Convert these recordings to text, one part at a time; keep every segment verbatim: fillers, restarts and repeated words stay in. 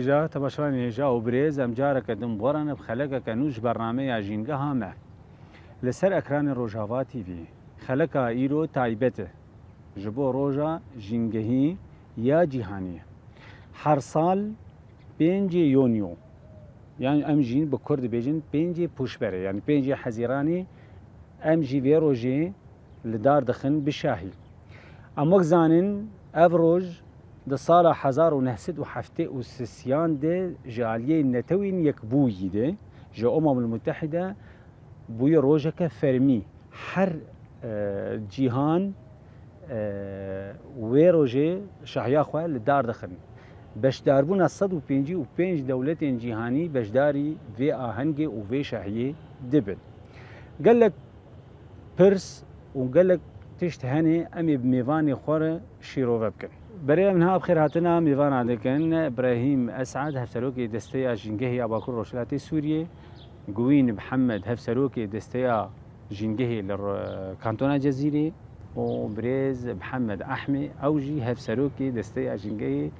Ja, temaşevanên hêja û birêz, em careke din bi we re ne bi xelekeke nû ji bernameya Jîngeha me. Li ser ekranê Rojava T V. Xeleka îro taybet e ji bo roja jîngehî ya cîhanî. Her sal pêncê Yonyo, yan em jî bi Kurd dibêjin pêncê Pûşberê, yanî pêncê Hezîranê, em jî vê rojê li dar dixin bi şahî. Em wek zanin, ev roj di sala hezar û neh sed û heftê û sisiyan de ji aliyê Netewên Yekbûyî de, ji Umemul Mutehide, bûye rojeke fermî. Her, e, cîhan, e, wê rojê şahiya xwe li dar dixin. Beşdarbûna sed û pêncî û pênc dewletên cîhanî beşdarî vê ahengê û vê şahiyê dibin. Gelek pirs û gelek tişt hene, em ê bi mêvanê xwe re şîrove bikin. Berê em niha bi xêr hatina mêvana dikin Brahîm Esad, hevserokê Desteya Jîngehê ya Bakur Rojhilatê Sûriyê, Guwîn Mihemed, hevserokê Desteya Jîngehê li r-, Kantona Cezîrê û birêz Mihemed Ehmê, ew jî hevserokê Desteya Jîngehê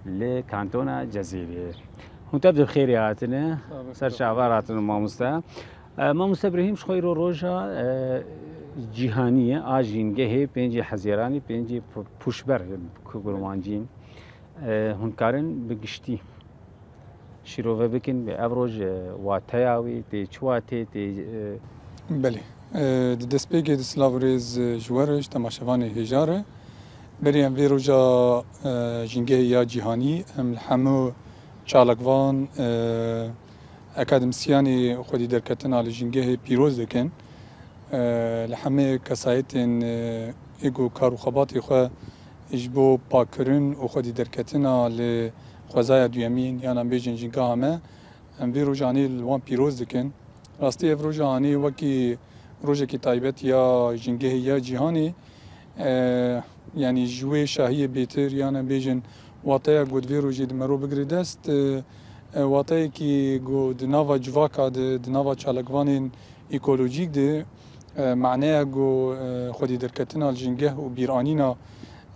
li Kantona Cezîrê. Hûn tev di bi xêrê hatine, Sağ olun. Ser çava hatin mamoste. E, Mamoste Brahîm, ji xwe îro roja, e, cîhanî ye, a jîngehê pêncê Hezîranê, pêncê Pu-, Pûşber, ku kurmancîn. E, hûn karin bi giştî şîrove bikin, bi ev roj, e, wateya wî, tê çi watê, tê, e, Belê. E, di destpêkê de silav û rêz, e, ji we re, ji temaşevanê hêja re. Berî em vê roja, e, jîngehê ya cîhanî, em li hemû çalakvan, e, akademîsyanê xwedî derketina li jîngehê pîroz dikin. E, li hemê kesayetên, e, ê ku kar û xebatê xwe ji bo pakkirin û xwedî derketina li xwezaya duyemîn, yan em bêjin jîngeha me, em vê roja hanê li wan pîroz dikin. Rastî ev roja hanê wekî rojekî taybet ya jîngehê ya cîhanê, e, yanî ji wê şahiyê bêtir, yan em bêjin wateya ku di vê rojê di mero bigire dest, e, e, wateyekî ku di nava civaka de, di nava çalakvanên ekolojîk de, e, maneya ku, e, xwedî derketina li jîngeh û bîranîna,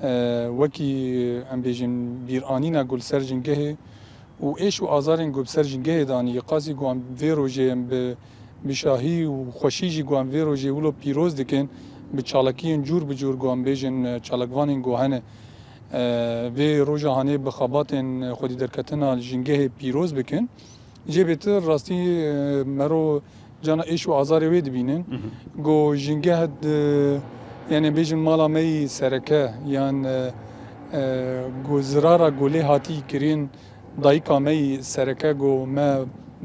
e, wekî, em bêjin, bîranîna ku li ser jîngehê û êş û azarên ku bi ser jîngehê de anî, qasî ku em vê rojê em bi, bi şahî û xweşî jî ku em vê rojê wilo pîroz dikin, bi çalakiyên cûr bi cûr ku em bêjin, e, çalakvanên ku hene, e, vê roja hanê bi xebatên xwedî derketina li jîngehê pîroz bikin. Jê bêtir rastî, e, mero cana êş û azarê wê dibînin. Mhm. Ku jîngeh di, yanî bêjin mala me yî sereke yan, e, e, ku zirara ku lê hatî kirin dayika me yî sereke ku me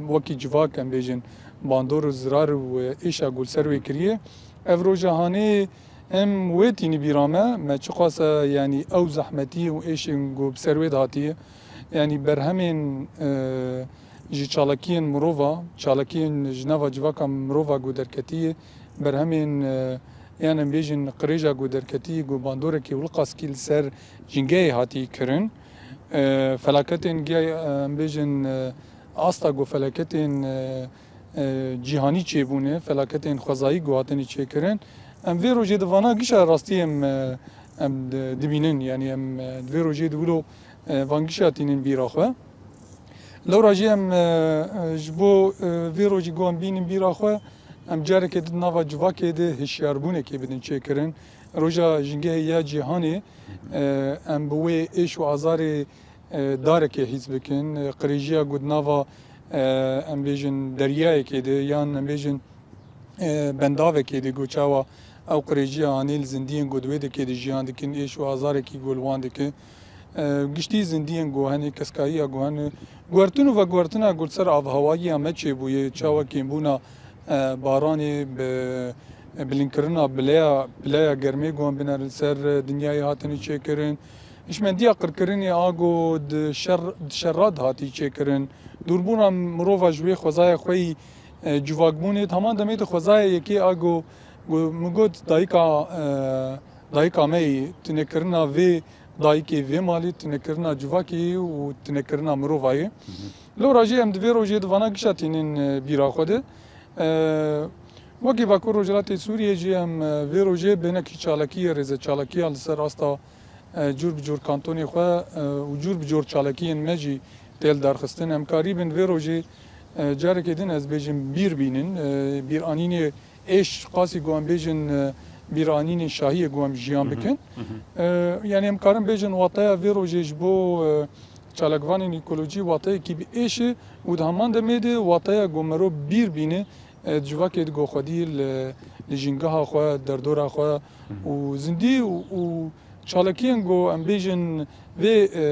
wekî civak em bêjin bandor û zirar û êşa ku li ser wê kiriye. Ev roja hanê em wê tînî bîra me, me çiqas e, yanî ew zehmetî û êşên ku bi ser wê de hatiye, yanî berhemên, e, ji çalakiyên mirova, çalakiyên ji nava civaka mirova ku derketî, berhemên, e, yan em bêjin qirêja ku derketî, ku bandorekî wilqaskî li ser jîngehê hatî kirin. E, felaketên giya, e, em bêjin, e, asta ku felaketên, e, e, cîhanî çêbûne, felaketên xwezayî ku hatine çêkirin. Em vê rojê di vana gişa rastî em, e, em di-, dibînin, yanî em, e, di vê rojê di wilo, e, van gişa tînin bîra xwe. Lewra jî em, e, e, ji bo, e, vê rojî ku em bînin bîra xwe, em careke di nava civakê de hişyarbûnekê bidin çêkirin. Roja jîngehê ya cîhanê, e, em bi wê êş û azarê, e, darekê hîs bikin. E, qirêjiya ku di nava, e, em bêjin deryayekê de yan em bêjin, e, bendavekê de ku çawa ew qirêjiya hanê li zindiyên ku di wê dekê de jiyan dikin, êş û azarekî ku li wan dike. E, giştî zindiyên ku hene, keskayiya ku hene, guhertin û veguhertina ku li ser avhewayiya me çêbûye, çawa kêmbûna, e, baranê bi, e, bilinkirina bileya, pileya germê ku em biner li ser, e, dinyayê hatine çêkirin. Hişmendiya qirkirinê a ku di şer, di şerra de hatî çêkirin. Dûrbûna mirova ji wê xwezaya xwe yî, e, civakbûnê, di heman demê de xwezaya yekê a ku, ku min got dayika, e, dayika me yî, tunekirina vê dayikê, vê malê, tunekirina civakê û tunekirina mirova yê. Lewra jî em di vê rojê di vana gişa tînin, e, bîra xwe de. E, wekî Bakur Rojhilatê Sûriyê jî em, e, vê rojê bi hinekî çalakiyê, rêze çalakiya li ser asta, e, cûr bi cûr kantonê xwe, e, û cûr bi cûr çalakiyên me jî tê li darxistin. Em karîbin vê rojê, e, carekê din ez bêjim bîr bînin, e, bîranînê êş qasî ku em bêjin, e, bîranînê şahiyê ku em jiyan Hı hı, bikin. hı hı. E, yani em karin bêjin wateya vê rojê ji bo, e, çalakvanên ekolojî wateyekî bi êş e û di heman demê de wateya ku merov bîr bîne, e, civakê digo xwedî li, li jîngeha xwe, derdora xwe Hı hı. û zindî û, û çalakiyên ku em bêjin vê, e,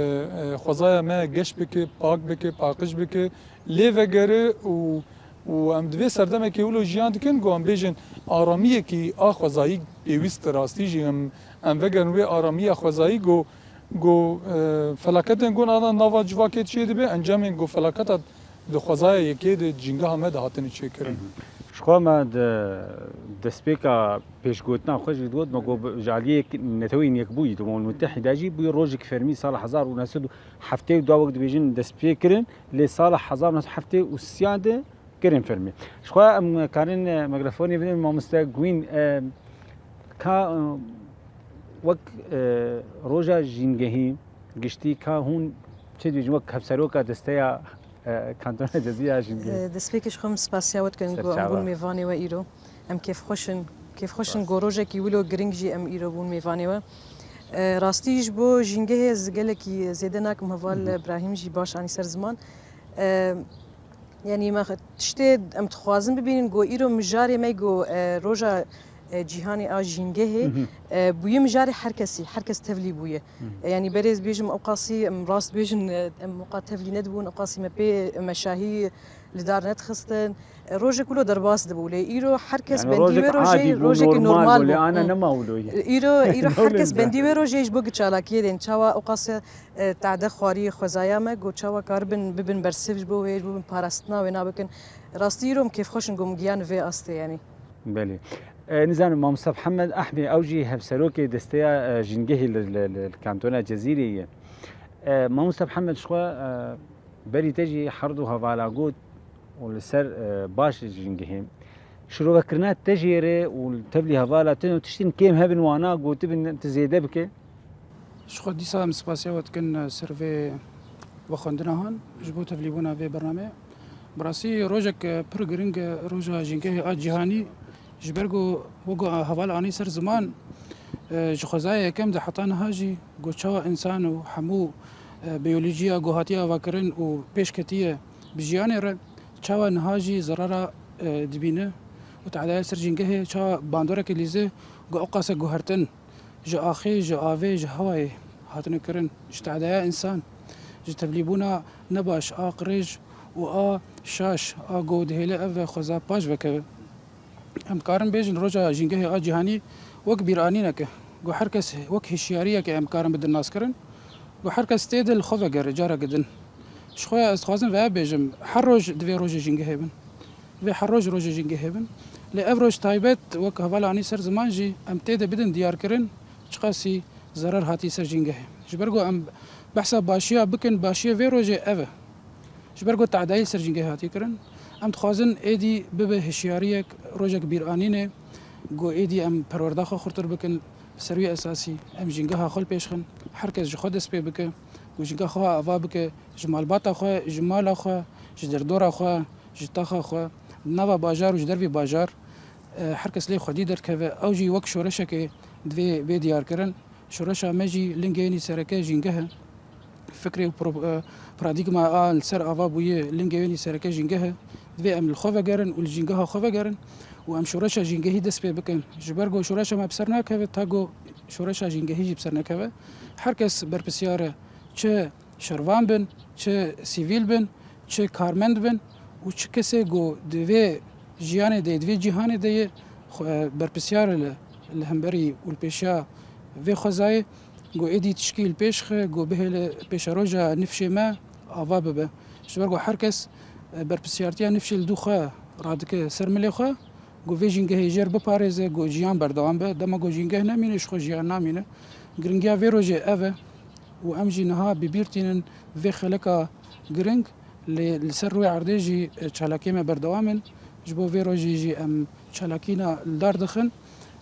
e, xwezaya me geş bike, pak bike, paqij bike, lê vegere û, û em di vê serdemekê wilo jiyan dikin ku em bêjin aramiyekî a xwezayî pêwîst e rastî jî em, em vegerin wê aramiya xwezayî ku, ku, e, felaketên ku nava, nava civakê çê dibe, encamên ku felaketa di xwezaya yekê de cîngeha me de hatine çêkirin. Hı hı. Ji xwe me di destpêka pêşgotina xwe jî digot, me got, bi, ji aliyê Netewên Yekbûyî, di Umemul Mutehîda jî bûye rojek fermî sala hezar û neh sed û heftê û du wek dibêjin dest pê kirin, lê sala hezar û neh sed û heftê û sê de kirin fermî. Ji xwe em karin, e, mikrofonê bidin mamoste Gwîn, e, ka, e, wek, e, roja jîngehî giştî ka hûn çi dibêjin wek hevseroka desteya, e, kantona Cezîrê ya jîngehî? E, destpêkê ji xwe min spasiya we dikin ku em Serçava. Bûn mêvanê we îro. Em kêfxweş in. Kêfxweş in Rast. Ku rojekî wilo giring jî em îro bûn mêvanê we. E, rastî ji bo jîngehê ez gelekî zêde nakim heval Hı hı. Brahîm jî baş anî ser ziman. E, Yanî me tiştê em dixwazin bibînin ku îro mijarê me ku, e, roja, e, cîhanê a jîngehê, Hı hı. e, bûye mijarê her kesî, her kes tevlî bûye. Hı hı. E, yanî berê ez bêjim ew qasî em rast bêjin, e, em weka tevlî nedibûn, ew qasî me pê meşahî li dar nedixistin. E, rojek wilo derbas dibû. Lê îro her kes Yani bendî rojek wê rojê, adî bû, rojekî normal normal bû, bû. Lê ana Hı. nema wilo ye. Îro, îro her kes bendî wê rojê ji bo ku çalakiyê dên. Çawa ew qasî e, tade xwarî xwezaya me, ku çawa karibin bibin bersiv ji bo wê, ji bo bin parastina wê nabikin. Rastî îro em kêfxweş in ku em giyan vê astê, yanî. Belê. E, nizanim, Mamosta Mihemed Ehmê, ew jî hevserokê desteya, e, jîngehê li, li, li, li kantona Cezîrê ye. E, Mamosta Mihemed, ji xwe, e, berî te jî her du hevala got û li ser, e, baş jîngehê. Şirovekirina te jê re û tevlî hevala te û tiştên kêm hebin wana gotibin tu zêde bike? Ji xwe dîsa em spasiya we dikin, e, ser vê vexwendina han ji bo tevlîbûna vê bernameyê. Bi rastî rojek, e, pir giring e, roja jîngehê a cîhanî, ji ber ku wek ku heval anî ser ziman, e, ji xwezaya yekem de heta niha jî ku çawa însan û hemû, e, biyolojiya ku hatiye avakirin û pêş ketiye bi jiyanê re, çawa niha jî zerara, e, dibîne û tehdaya ser jîngehê, çawa bandorekê lîze ku ew qase guhertin ji axê, ji avê, ji hewayê hatine kirin, ji tehdaya însan, ji tevlîbûna nebaş a qirêj û a şaş a ku dihêle ev xweza paş vekeve. Em dikarin bêjin roja jîngehê a cîhanî wek bîranînek e, ku her kes wek hişyariyeke em karin bidin naskirin, ku her kes tê de li xwe vegere careke din. Ji xwe ez dixwazim veya bêjim, her roj divê rojê jîngehê bin. Divê her roj rojê jîngehê bin. Lê ev roj taybet wek heval anî ser ziman jî em tê de bidin diyarkirin, çiqasî zerar hatî ser jîngehê. Ji ber ku em behsa başiya bikin, başiyê vê rojê ev e. Ji ber ku tehdayî li ser jîngehê hatiye kirin, em dixwazin êdî bibe hişyariyek, rojek bîranînê, ku êdî em perwerda xwe xurtir bikin, li ser wî esasî em jîngeha xwe li pêş xin, her kes ji xwe dest pê bike, ku jîngeha xwe ava bike, ji malbata xwe, ji mala xwe, ji derdora xwe, ji taxa xwe, di nava bajar û ji dervî bajar, e, her kes lê xwedî derkeve, ew jî wek şoreşekê divê bê diyarkirin. Şoreşa me jî lingê yenî sereke jîngeh e. Fikrê û pro-, e, paradîgma a li ser ava bûyî lingê yenî sereke jîngeh e. Divê em li xwe vegerin û li jîngeha xwe vegerin û em şoreşa jîngehî dest pê bikin. Ji ber ku şoreşa me bi ser nakeve ta ku şoreşa jîngehî jî bi ser nekeve. Her kes berpirsiyar e. Çi şervan bin, çi sivîl bin, çi karmend bin û çi kesê ku di vê jiyanê de, di vê cîhanê de ye, xwe, e, berpirsiyar e li, li hemberî û li pêşiya vê xwezayê, ku êdî tişkî li pêş xe, ku bihêle pêşeroja nifşê me ava bibe. Ji ber ku her kes, e, berpirsiyartiya nifşê li dû xwe radike ser milê xwe, ku vê jîngehê jêr biparêze, ku jiyan berdewam be. Dema ku jîngeh nemîne, ji xwe jiyan namîne. Giringiya vê rojê ev e û em jî niha bi bîr tînin vê xeleka giring, lê li ser rûyê erdê jî, e, çalakiyê me berdewam in. Ji bo vê rojê jî em çalakîna li dar dixin.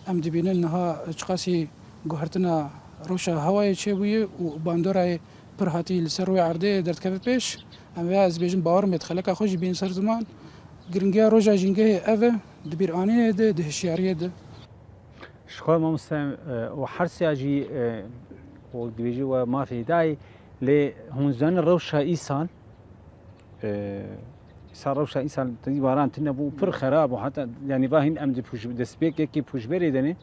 Em dibînin niha çiqasî guhertina rewşa hewayê çêbûye û bandorayê pir hatî li ser rûyê erdê derdikeve pêş. Em vê ez bêjim bawer me di xeleka xwe jî bîn ser ziman. Giringiya roja jîngehê ev e, di bîranînê de, di hişyariyê de. Ji xwe mamoste, e, û her siya jî, e, û dibêjî we mafê dayê, lê hûn zanin rewşa îsal, e, îsal rewşa îsal tî baran tune bû, pir xerab û heta, yanî va hîn em di pûj-, destpêkekî pûjberê de ne,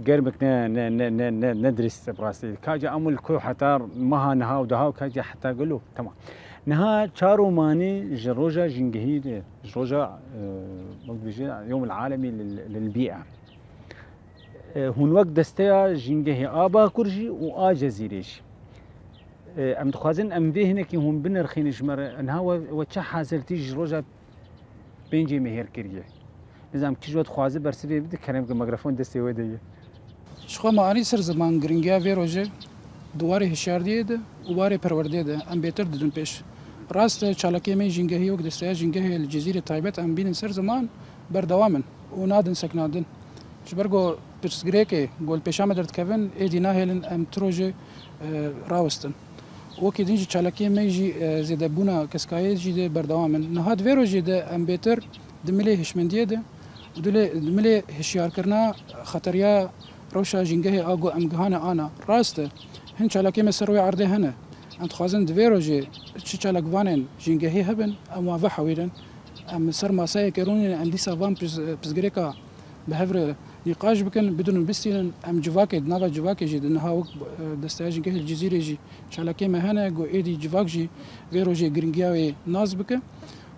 germik ne, ne, ne, ne, ne, ne dirist bi rastî. Ka ca em li ku heta meha niha û daha û ka ca heta gelo. Tamam. Niha çar û manî ji roja jîngehî de, ji roja, e, wek dibêje, Yewmil Alemî lil, lil Bî'a. E, hûn wek desteya jîngehê a Bakur jî û a Cezîrê jî. E, em dixwazin em vê hinekî hûn binirxînin ji me re. Niha we, we çi hazirtî ji roja pêncê mehêr kiriye? Nizam kî ji we dixwaze bersivê bide, kerem ke mikrofon destê we de ye. Ji xwe me anî ser ziman giringiya vê rojê di warê hişyardiyê de û warê perwerdeyê de em bêtir didin pêş. Rast e, çalakiyê me jîngehî wek desteya jîngehê li Cizîrê taybet em bînin ser ziman berdewam in û nadin seknandin. Ji ber ku pirsgirêkê ku li pêşa me derdikevin êdî nahêlin em tu rojê, e, rawestin. Wekî din jî çalakiyê me jî, e, zêdebûna keskayê jî dê berdewam in. Niha di vê rojê de em bêtir di milê hişmendiyê de û dilê, di milê hişyarkirina xeteriya rewşa jîngehê a ku em gihane ana. Rast e, hin çalakiyê me ser rûyê erdê hene. Em dixwazin di vê rojê çi çalakvanên jîngehî hebin, em wan vehewîrin. Em ser masayekê rûnîn, em dîsa van piz-, pirsgirêka bi hev re nîqaş bikin, bidin û bistînin. Em civakê, di nava civakê jî di niha wek, e, desteya jîngehê li Cizîrê jî çalakiyê me hene, ku êdî civak jî vê rojê giringiya wê nas bike.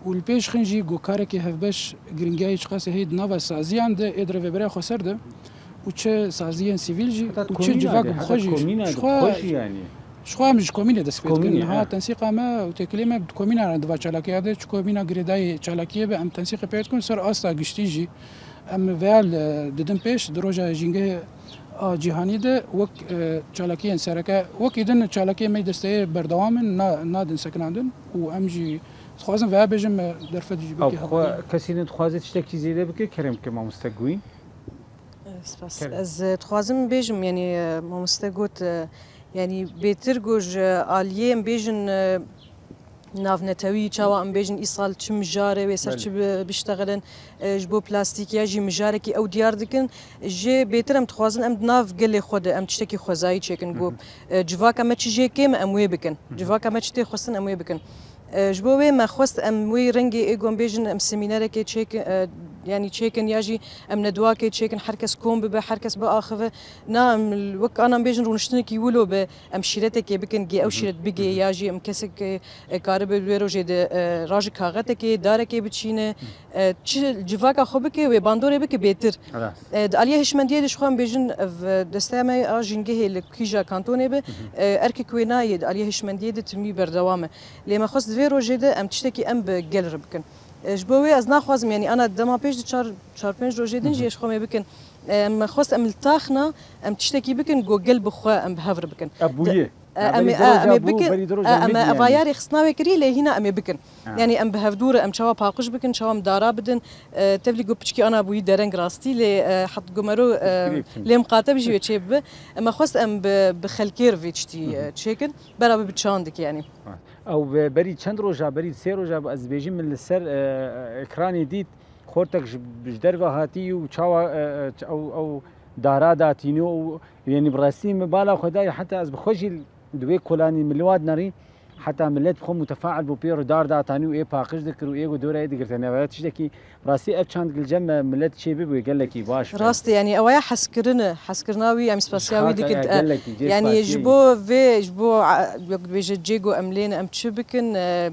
Û li pêş xin jî ku karekî hevbeş giringiya wê çiqasê heye di nava saziyan de ê di rêveberiya xweser de û çi saziyên sivîl jî û çi civak bi xwe jî. Ji xwe, ji xwe em ji komînê dest pê dikin. Niha tensîqa me û têkilê me bi komîna re di va çalakiya de, çi komîna girêdayî çalakiyê be, em tensîqê pê dikin ser asta giştî jî. Em vêya li, didin pêş di roja jîngehê a cîhanî de wek, e, çalakiyên sereke, wekî din çalakiyên me desteyê berdewam in, na, nadin sekinandin û em jî dixwazin vêya bêjin me derfet jî belkî hebe. Kesî ne dixwaze tiştekî zêde bike, kerem ke mamoste Guîn. Spas. Ez, e, dixwazim bêjim, yanî, e, mamoste got, e, yanî bêtir ku ji aliyê em bêjin, e, navnetewî, çawa em bêjin, îsal çi mijare wê ser çi bi-, biştexilin, e, ji bo plastîk ya jî mijarekî ew diyar dikin. Jê bêtir em dixwazin em di nav gelê xwe de em tiştekî xwezayî çêkin, ku, e, civaka me çi jê kêm e em wê bikin. Civaka me çi tê xwestin em wê bikin. E, ji bo wê me xwest em wê rengê ê ku em bêjin em semînerekê çêkin, e, yanî çêkin ya jî em nedwakê çêkin, her kes kom bibe, her kes biaxive. Na em wek ana em bêjin rûniştinekî wilo be, em şîretekê bikin, gê ew şîret bigê ya jî em kesek, e, karibe wê rojê de, e, raji kaxetekê, darekê biçîne, e, çi civaka xwe bike, wê bandorê bike bêtir. E, di aliyê hişmendiyê de ji xwe em bêjin ev, e, desteya me a jîngehê li kîja kantonê be, e, erkek wê nayê di aliyê hişmendiyê de timî berdewam e. Lê me xwest di vê rojê de em tiştekî em bi gel re bikin. E, ji bo wê ez naxwazim, yanî ana dema pêş di çar, çar pênc rojê din jî ji xwe me bikin. E, me xwest em li taxna em tiştekî bikin, ku gel bi xwe em bi hev re bikin. E, bûye. E, em ê, e, em ê bikin, e, em ê evayarê xistina wê kirî, lê hîna em ê bikin. Ha. Yanî em bi hevdû re em çawa paqij bikin, çawa em dara bidin. E, tevlî ku piçkî ana bûyî dereng rastî, lê, e, het gumero, e, lê miqate bijî wê çê bibe. Em xwest em bi, bi xelkê re vê tiştî, e, çêkin. Beraber bi çandikê yanî. Ha. Ew be-, berî çend roja, berî sê roja ez dibêjim min li ser, e, e, ekranê dît, xortek ji, ji derve hatî û çawa, e, e, ew, ew dara datîne û, yanî bi rastî min bala xwe dayê, heta ez bi xwe jî di wê kolanî min li wa dinerî, heta millet bi xwe mutefail bû pê re dar datanî û ê paqij dikir û ê ku dora ê digirtene. Ev tiştekî rastî ev çand li cem me millet çê bibû gelekî baş be. Rast e, yanî ew ya hezkirin e, hezkirina wî em spasiya wî dikin. Gelekî cê spasiyê. Yanî ji bo vê, ji bo, e, wek dibêje cê ku em lê ne em çi bikin, e,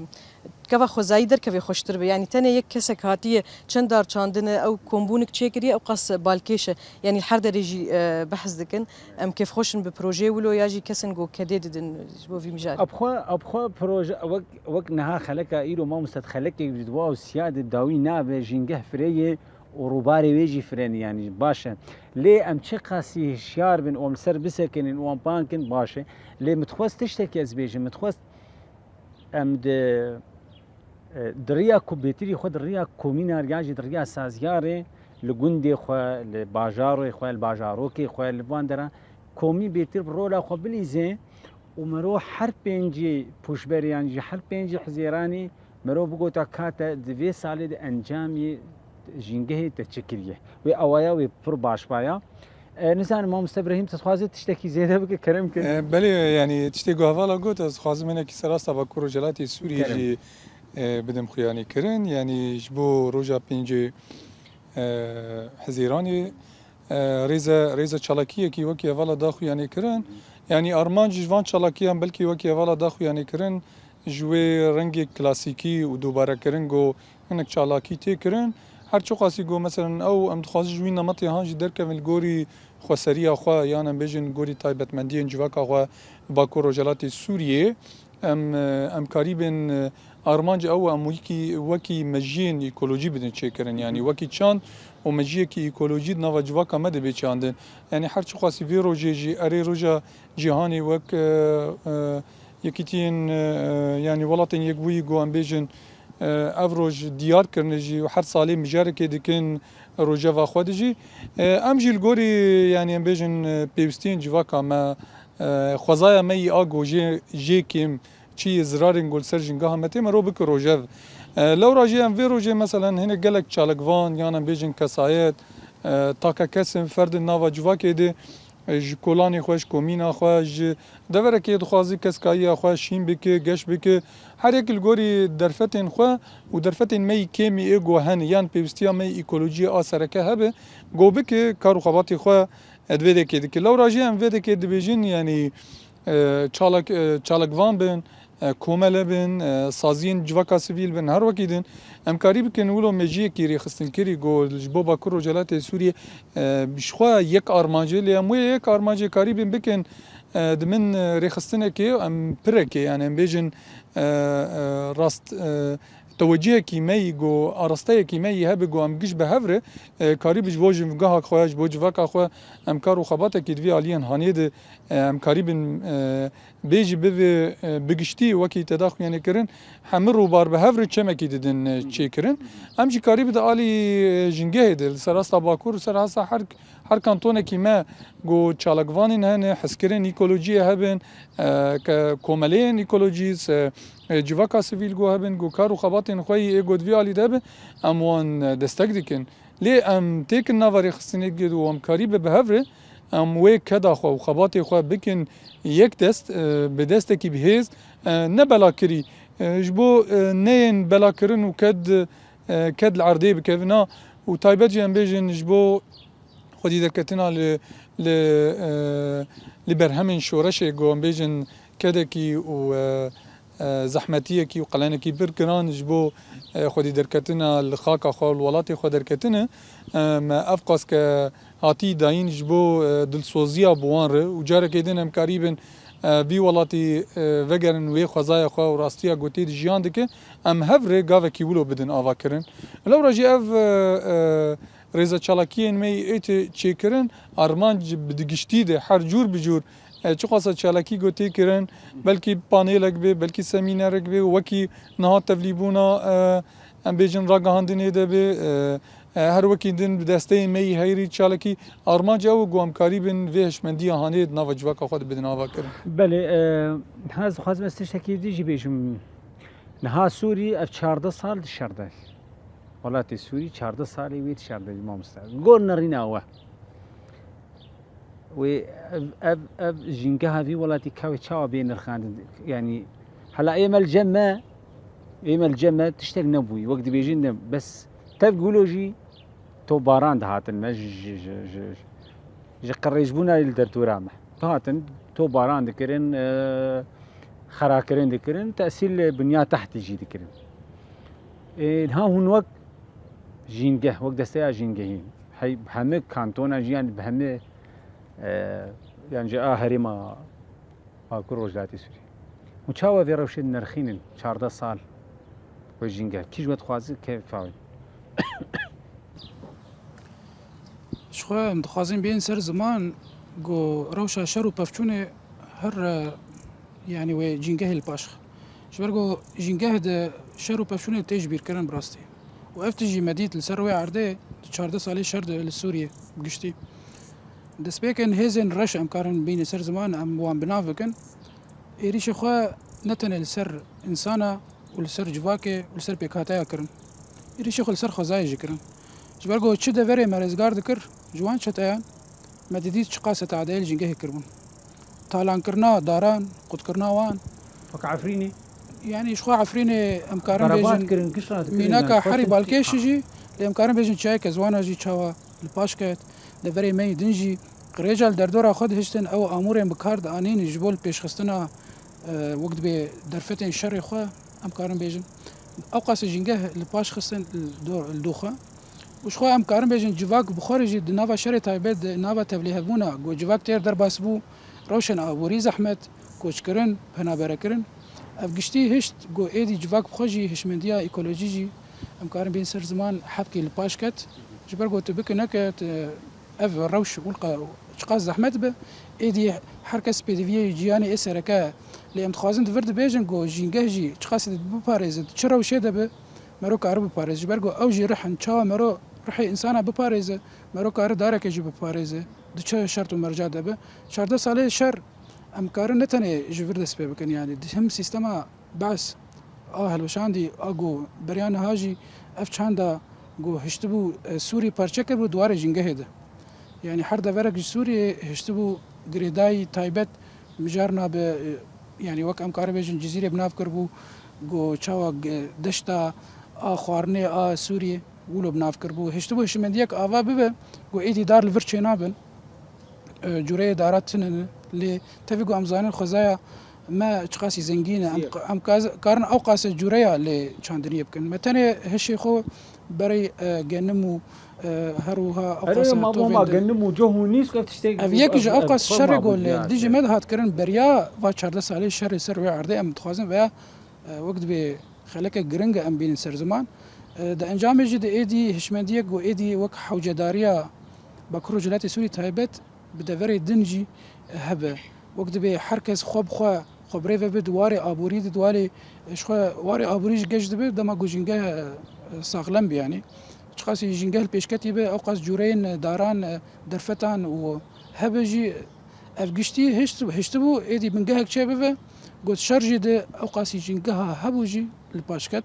keva xwezayî derkevê xweştir be. Yanî tenê yek kesek hatiye çend dar çandine, ew kombûnik çêkiriye, ew qas balkêş e. Yanî li her derê jî, e, behs dikin. Em kêfxweş in bi projeyê wilo ya jî kesên ku kedê didin ji bo vî mijarê. Abxwe, abxwe proje wek, wek niha xeleka îro mamoste xelekek ji dua û siya de dawî nabe, jîngeh fireye û rûbarê wê jî fireni, yanî baş e. Lê em çi qasî hişyar bin û em li ser bisekinin û em pankin baş e. Lê min dixwest tiştekî ez bêjim, min dixwest em di, e, di riya ku bêtirî xwe di riya komînar ya jî di riya saziyarê li gundê xwe, li bajarê xwe, li bajarokê xwe, li van dera komî bêtir bi rola xwe bilîze Û mero her pêncî pûşberê yan jî her pêncî Hizêranê mero bigota ka te di vê salê de encamê jîngehê te çi kiriye. Wê awaya wê pir baş baya. E, nizanim, mamoste Brahîm, tu dixwazî tiştekî zêde bike, kerem kir. E, belê, yanî tiştê ku hevala got, ez dixwazim hinekî ser asta Bakur Rojhilatê Sûriyê Kerem. jî, e, bidim xuyanî kirin. Yanî ji bo roja pêncê, e, Hizêranê, e, rêze, rêze çalakiyekî wekî hevala da xuyanî kirin. Yanî armanc ji van çalakiyan belkî wekî hevala da xuyanî kirin, ji wê rengê klasîkî û dubarekirin ku hinek çalakî tê kirin. Her çiqasî ku, meselen, ew em dixwazin ji wî nemetê han jî derkevin li gorî xweseriya xwe, yan em bêjin gorî taybetmendiyên civaka xwe Bakur Rojhilatê Sûriyê, em, em karîbin, armanc ew em wekî, wekî mejiyên ekolojî bidin çêkirin. Yanî wekî çand û mejiyekî ekolojî di nava civaka me de bê çandin. Yanî her çiqasî vê rojê jî erê roja cîhanê wek, e, e, Yekîtiyên, e, yanî Welatên Yekbûyî ku em bêjin, e, ev roj diyar kirine jî û her salê mijarekê dikin rojeva xwe de jî. E, em jî li gorî, yanî em bêjin, e, pêwistiyên civaka me, e, xwezaya me yî a ku jê, jê kêm çi yê zirarên ku li ser jingaha me tê, mero bike rojev. E, lewra jî em vê rojê, meselen, hinek gelek çalakvan yan em bêjin kesayet, e, take kesin ferdin nava civakê de, e, ji kolanê xwe, ji komîna xwe, ji deverekê dixwaze keskayiya xwe şîn bike, geş bike. Her yek li gorî derfetên xwe û derfetên me yî kêmî ê ku hene, yan pêwîstiya me yî ekolojiyê a sereke hebe, ku bike kar û xebatê xwe, e, di vê dekê dike. Lewra jî em vê dekê dibêjin, yanî, e, çalak, e, çalakvan bin, e, komele bin, e, saziyên civaka sivîl bin, her wekî din, em karî bikin wilo mejiyekî rêxistinkirî ku ji bo Bakur Rojhilatê Sûriyê, e, ji xwe yek armancê, lê em wê yek armancê karî bin bikin, e, di min, e, rêxistinekê, em pirekê, yani em bêjin, e, e, rast, e, tewecihekî me yî ku, arasteyekî me yî hebe ku em giş bi hev re, e, karî bi ji bo jingaha xwe, ji bo civaka xwe em kar û xebatekî di vî aliyên hanê de, e, em karî bin, e, bê jî bivê, e, bi giştî wekî te da xuyanî kirin, hemû rûbar bi hev re çemekî didin, e, çêkirin. Em jî karî bi di alî, e, jingehê de, li ser asta Bakur, li ser asta her, her kantonekî me ku çalakvanên hene, hizkirên ekolojiyê hebin, e, ke komeleyên ekolojî, se, e, civaka sivîl ku hebin, ku kar û xebatên xwe yî ê ku di vî alî de hebin, em wan, e, destek dikin. Lê em têkin nava rêxistinê dike û em karî be bi hev re, em wê keda xwe û xebatê xwe bikin yek dest, e, bi destekî bi hêz, e, ne belakirî, e, ji bo, e, neyên belakirin û ked, e, ked li erdê bikevina û taybet jî em bêjin ji bo xwedî derketina li, li, e, li berhemên şoreşê ku em bêjin kedekî û, e, e, zehmetiyekî û qelenekî pir giran ji bo, e, xwedî derketina li xaka xwe û li welatê xwe derketine. E, me ev qas ke hatî dayîn ji bo, e, dilsoziya bi wan re û carekê din em karîbin, e, vî welatî, e, vegerin wê xwezaya xwe û rastiya ku tê de jiyan dike, em hev re gavekî wilo bidin avakirin. Lewra jî ev, e, e, rêzeçalakiyên me yê êtê çêkirin, armanc bi di giştî de her cûr bi cûr, e, çiqasa çalakî ku tê kirin, belkî panelek be, belkî semînerek be, wekî niha tevlîbûna, e, em bêjin ragihandinê de be, e, e, her wekî din bi desteyên me yî heyrî çalakî, armanc ew e ku em karîbin vê hişmendiya hanê di nava civaka xwe de bidin avakirin. Belê, e, niha ez dixwazim ez tiştekî dî jî bêjim. Niha Sûrî ev çardeh sal di şer de. Welatê Sûrî çardeh salê wê di şer de, mamoste. Gor nerîna we. Wê ev, ev, ev jîngeha vî welatî ka wê çawa bê nirxandin? Yanî hela ê me li cem me, ê me li cem me tiştek nebûyî. Wek dibêjin de bes tev gulo jî tobaran dihatin me ji, ji, ji, ji, ji qirêjbûna li derdora me. Dihatin tobaran dikirin, e, xerakirin dikirin, tesîl li binya tehtî jî dikirin. Ê, niha hûn wek jîngeh, wek desteya jîngehî, hey, bi hemî kantona jî, yan bi hemî, e, yan ji a herêma Bakur Rojhilatê Sûriyê. Hûn çawa vê rewşê dinirxînin çardeh sal wê jîngeh? Kî ji we dixwaze keyfa wê? Ji xwe em dixwazin bêjin ser ziman ku rewşa şer û pevçûnê her, e, yanî wê jîngehê li paş xe. Ji ber ku jîngeh di şer û pevçûnê tê ji bîr kirin bi rastî. Û ev tişt jî me dît li ser rûyê erdê di çardeh salê şer de li Sûriyê bi giştî. Destpêkên hêzên reş em karin bînin ser ziman, em wan bi nav bikin. êrîşê xwe ne tenê li ser însana û li ser civakê û li ser pêkhateya kirin. Êrîşê xwe li ser xwezayê jî kirin. Ji ber ku çi deverê me rêzgar dikir ji wan çeteyan, me didît çiqas tadeyê li jîngehê kiribûn. Talankirina daran, qutkirina wan. Wek Efrînê? Yanî ji xwe Efrînê em karin bêjin, mînaka herî balkêş jî, lê em karin bêjin çiyayeke ziwana jî çawa li paş ket. Deverê me yî din jî qirêja li derdora xwe dihiştin, ew amûrên bi kar dianîn ji bo li pêşxistina, e, wek dibê derfetên şerê xwe, em karin bêjin. Ewqas jîngeh li paş xistin li do-, li dû xwe. Û ji xwe em karin bêjin civak bi xwe re jî di nava şerê taybet, di nava tevlihevbûna ku civak têr derbas bû, rewşên aborî, zehmet, koçkirin, penaberekirin. Ev giştî hişt ku êdî civak bi xwe jî hişmendiya ekolojî jî em karin bên ser ziman hebkê li paş ket. Ji ber ku tu bike neke, tu ev rewş wilqa çiqas zehmet be, êdî her kes pêdiviyê jiyanê ê sereke ye. Lê em dixwazin di vir dibêjin ku jîngeh jî çiqasî biparêze, di çi rewşê de be, mero kare biparêze. Ji ber ku ew jî rih in, çawa mero rihê însana biparêze, mero kare dareke jî biparêze, di çi şert û merca de be. Çardeh salê şer em karin ne tenê ji vir dest pê bikin, yanî di him sîstema Be's a hilweşandî, a ku beriya niha jî ev çanda ku hiştibû, e, Sûrî parçe kiribû di warê jîngehê de. Yanî her deverek ji Sûriyê hiştibû girêdayî taybet mijarna bi, e, yanî wek em karin bêjin Cizîrê bi nav kiribû, ku çawa, e, deşta a xwarinê a Sûriyê wilo bi nav kiribû. Hiştibû hişmendiyek ava bibe, ku êdî dar li vir çênabin. E, cûreyê dara tune ne, lê tevî ku em zanin xwezaya me çiqasî zengîn e, em, em kaz-, karin ew qase cûreya lê çandiniyê bikin. Me tenê hişê xwe berê, e, genim û, e, her wiha ew qase tovên din. Genim û coh û nîsk ev tiştê. Ev yek ji ew qas şerê ku li dijî me de hat kirin beriya va çardeh salê şerê ser wê erdê em dixwazin veya, e, wek dibê xeleke giring e em bînin ser ziman. E, di encamê jî di êdî hişmendiyek ku êdî wek hewcedariya Bakur û Rojhilatê Sûrî taybet bi deverê din jî hebe. Wek dibê her kes xwe bi xwe, xwe birêve bi di warê aborî de, di warê, ji xwe warê aborî jî geş dibe, dema ku jîngeh, e, saxlem be yanî. Çiqasî jîngeh li pêşketî be, ewqas cûreyên daran, e, derfetan û hebe jî ev giştî hişt-, hiştibû, êdî bingehek çêbibe, got şer jî di ewqasî jîngeha hebû jî li paş ket.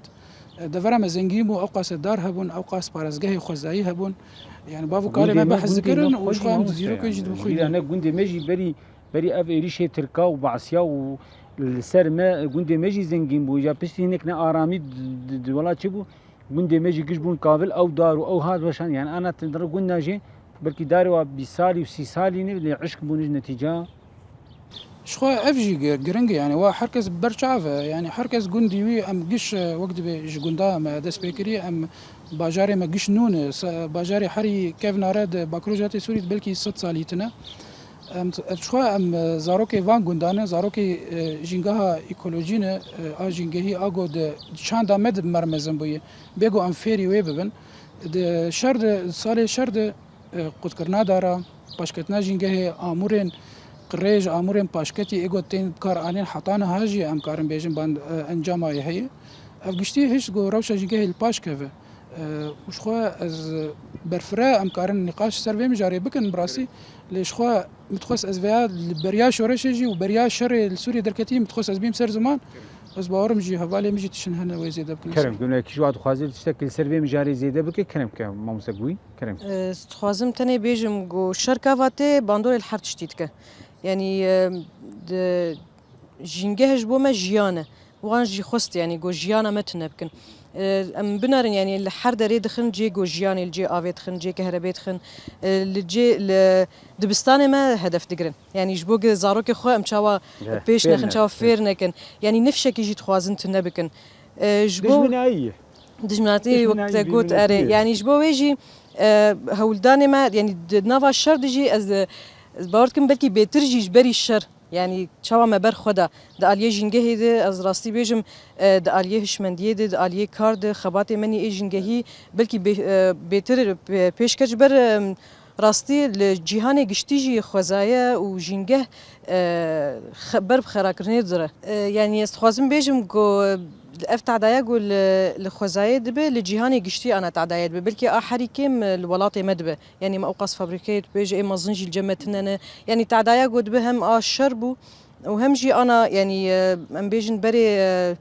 E, devera me zengîn bû, ewqas dar hebûn, ewqas parêzgehê xwezayî hebûn. Yani bav û kalê me behs dikirin û ji xwe em di dîrokê jî dibixwînin. Ne gundê me jî berî, berî ev êrîşê Tirka û Basya û li ser me, gundê me jî zengîn bû. Ya piştî hinek ne aramî di, di, di welat çêbû. Gundê me jî giş bûn kavil, ew dar û ew hat weşan. Yani ana tindire gunda jî belkî darê wa bîst salî û sî salî ne, lê eşq bûn ji netîca. Ji xwe ev jî gi-, giring e, yani wa her kes ber çav e, yani her kes gundî wî em giş, e, wek dibê ji gunda me dest pê kirî, em bajarê me giş nû ne, se-, bajarê herî kevnare di Bakurê Rojhilatê Sûrî de belkî sed salî tine. Em, ev ji xwe em, e, zarokê van gundan e, zarokê, e, jîngeha ekolojî ne, e, a jîngehî a go di çanda me de bi me re mezin bûye. Bê go em fêrî wê bibin. Di şer de, salê şer de, e, qutkirina dara, paşketina jîngehê, amûrên qirêj, amûrên paşketî ê go tên kar anên heta niha jî em karin bêjin ban, e, encama yê heye. Ev giştî hişt go rewşa jîngehê li paş keve. E, û ji xwe ez berfireh em karin nîqaş ser vê mijarê bikin bi rastî. Lê ji xwe min dixwest ez veya li beriya şoreşê jî û beriya şerê li Sûriyê derketî min dixwest ez bîm ser ziman. Ez bawerim jî hevalê min jî tiştin hene wê zêde bikin. Kerem, gundekî ji wa dixwaze tiştekî li ser vê mijarê zêde bike, kerem ke mamoste Gûyî, kerem. Ez dixwazim tenê bêjim ku şer ka vatê bandorê li her tiştî dike. Yanî, e, di Jîngeh ji bo me jiyan e. Wan jî xwest, yanî, go jiyana me tune bikin. E, em binerin, yanî, li her derê dixin, cê go jiyanê, li cê avê dixin, cê kehrebê dixin, e, li cê, li dibistanê me hedef digirin. Yanî, ji bo ge zarokê xwe em çawa pêş nexin, çawa fêr nekin. Yanî, nifşekî jî dixwazin tune bikin. E, ji bo Dijminayî ye. Dijminatî, wek te got, erê. Yanî, ji bo wê jî, e, hewldanê me, yanî, di nava şer de jî ez, e, ez bawer dikim, belkî bêtir jî ji berî şer. Yanî çawa me ber xwe da. Di aliyê jîngehê de, ez rastî bêjim, e, di aliyê hişmendiyê de, di aliyê kar de, xebatê me nî ê jîngehî belkî bê-, e, bêtir pê-, pêş ket ji ber, e, rastî li cîhanê giştî jî xwezaya û jîngeh, e, xe-, ber bi xerakirinê dire. E, yanî ez dixwazim bêjim ku ev tadaya ku li, li xwezayê dibe, li cîhanê giştî ana tadaya dibe. Belkî a herî kêm, e, li welatê me dibe. Yanî me ewqas fabrîkeyê dibêje ê mezin jî li cem me tune ne. Yanî tadaya got dibe hem a şer bû, Û hem jî ana, yanî, e, em bêjin berê, e,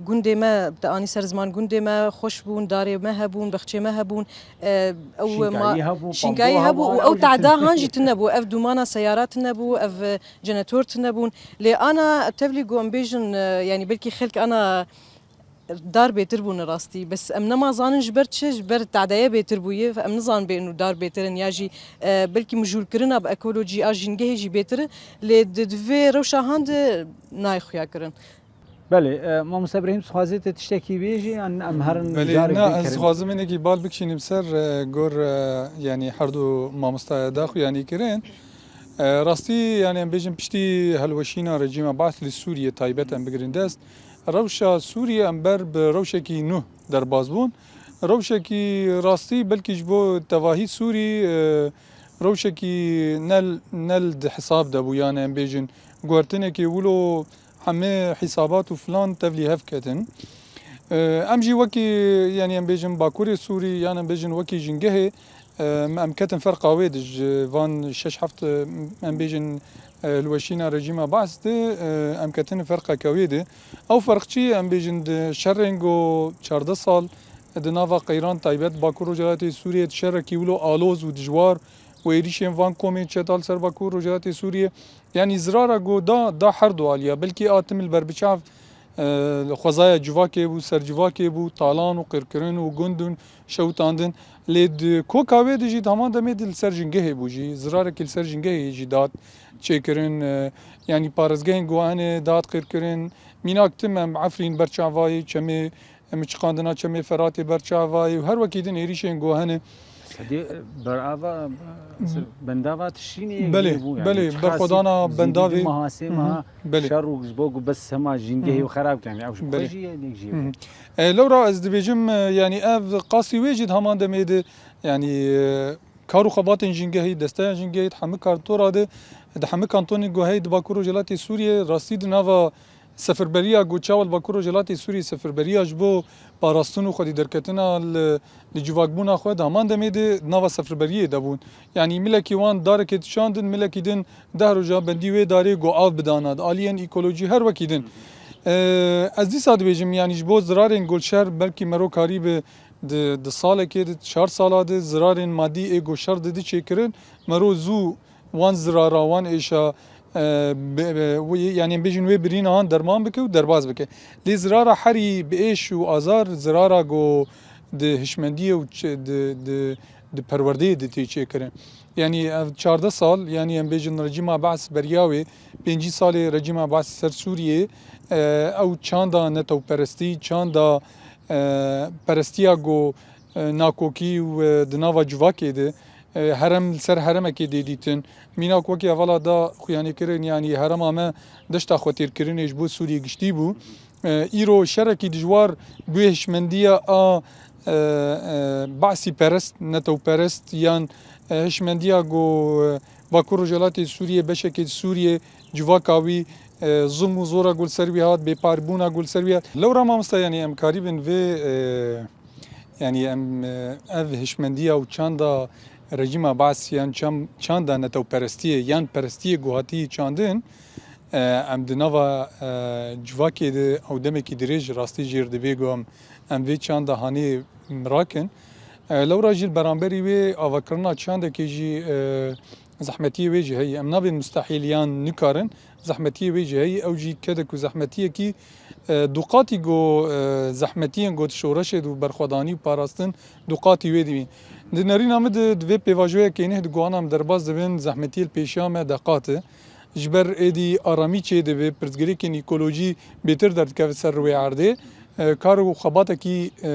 gundê me, te anî ser ziman, gundê me xweş bûn, darê me hebûn, bexçê me hebûn. E, ew Şînkayî ma-, hebû, şînkayî pambo hebû hebû, û ana ew ew jî tune. Tehda han jî tune bû, ev dumana seyara tune bû, ev jenetor tune bûn. Lê ana tevlî ku em bêjin, e, yanî belkî xelk ana dar bêtir bûne rastî. Bes em nema zanin ji ber çi, ji ber tehdeye bêtir bûye. Em nizanin bê û dar bêtir in ya jî, e, belkî mijûlkirina bi ekolojî a jîngehê jî bêtir in. Lê di, di vê rewşa han de nayê xuya kirin. Belê, e, mamoste Îbrahîm, dixwazê te tiştekî bêjî, yan em herin Belê, carek na, bê ez kirin? Dixwazim hinekî bal bikişînim ser, e, gor, e, yanî her du mamostaya da xuyanî kirin. E, rastî, yanî em bêjin piştî hilweşîna rejîma Baas li Sûriyê taybet em bigirin dest. Rewşa Sûriyê em ber bi rewşekî nû derbas bûn. Rewşekî rastî belkî ji bo tevahî Sûrî, e, rewşekî ne, ne li di hesab de bû, yanî em bêjin guhertinekê wilo hemê hîsabat û filan tevlî hev ketin. E, em jî wekî, yanî em bêjin Bakurê Sûrî, yan em bêjin wekî jîngehê, e, me em ketin ferqa wê de ji van şeş heft, e, em bêjin, e, hilweşîna rejîma Baas de, e, em ketin ferqeke wê de. Ew ferq çi ye? Em bêjin di şerên ku çardeh sal di nava qeyran taybet Bakur Rojhilatê Sûriyê di şerekî wilo aloz û dijwar û êrîşên van komên çeta li ser Bakur Rojhilatê Sûriyê, yanî zirara ku da, da her du aliya, belkî a tim li ber biçav, e, xwezaya civakê bû, ser civakê bû, talan û qirkirin û gund û şewitandin. Lê di koka wê de jî di heman demê de li ser jîngehê bû jî, zirarekî li ser jîngehê jî dihat çêkirin, e, yanî parêzgehên ku hene dihat qirkirin. Mînak tim em Efrîn berçavayê çemê, em çiqandina çemê Feratê berçavayê û her wekî din êrîşên ku hene. Sedê, e, berava, e, se-, bendava Tişrînê Belê, heye bû, yanî belê, çiqasî berxwedana zêdî bendavê. Du meha, sê Hı hı. meha Belê. şer û ji bo ku bes hema jîngehê Hı hı. û xerab kirin, yanî ew ji Belê. xwe jî ye, yek jî ye. Hı hı. E, lewra ez dibêjim, e, yanî ev qasî wê jî di heman demê de, yanî, e, kar û xebatên jîngehî, desteya jîngehî di hemî kantora de, di hemî kantonên ku heye di Bakur Rojhilatê Sûriyê, rastî di nava sefirberiya ku çawa li Bakur Rojhilatê Sûriyê sefirberiya ji bo parastin û xwedî derketina li, li civakbûna xwe di heman demê de di nava sefirberiyê de bûn. Yanî milekî wan darekê dişandin, milekî din deh roja bendî wê darê ku av bidana, di aliyên ekolojî her wekî din. E, ez dîsa dibêjim, yanî ji bo zirarên ku li şer belkî mero karî bi di, di salekê de, çar sala de zirarên madî ê ku şer didi çêkirin, mero zû wan zirara, wan êşa, e, bi, bi, wê, yanî em bêjin wê birîna han derman bike û derbas bike. Lê zirara herî bi êş û azar, zirara ku di hişmendiyê û çi-, di, di, di perwerdeyê de tê çêkirin. Yanî ev çardeh sal, yanî em bêjin rejîma Baas beriya wê, pêncî salê rejîma Baas ser Sûriyê, e, ew çanda netewperestî, çanda, e, perestiya ku, e, nakokî û, e, di nava civakê de, e, herem li ser heremekê dê dîtin. Mînak wekî hevala da xuyanîkirin, yanî herema me deşta xwetêrkirinê ji bo Sûriyê giştî bû. E, îro şerekî dijwar bi hişmendiya a, e, e, Baasî perest, netewperest yan, e, hişmendiya ku, e, Bakur Rojhilatê Sûriyê, beşekê Sûriyê, civaka wî, e, zilm û zora ku li ser wî hat, bêparbûna ku li ser wî hat. Lewra mamosta, yanî em karîbin vê, e, Yanî em, e, ev hişmendiya û çanda rejîma Baas yan çam-, çanda netewperestiyê yan perestiyê ku hatî çandin, e, em di nava, e, civakê de ew demekî dirêj rastî jêr dibê ku em, em vê çanda hanê rakin. E, lewra jî li beramberî wê avakirina çandekê jî, e, zehmetiyê wê jî heye. Em nabên mustehîl yan nikarin, zehmetiyê wê jî heye. Ew jî kedek û zehmetiyekî, e, duqatî ku, e, zehmetiyên ku di şoreşê de û berxwedanî û parastin duqatî wê dibîn. Di nerîna min de, di vê pêvajoyekê neh di guhana min derbas dibin, zehmetiyê li pêşiya me deqate. Ji ber êdî aramî çêdibe, pirsgirêkên ekolojî bêtir derdikeve ser rûyê erdê. E, kar û xebatekî, e,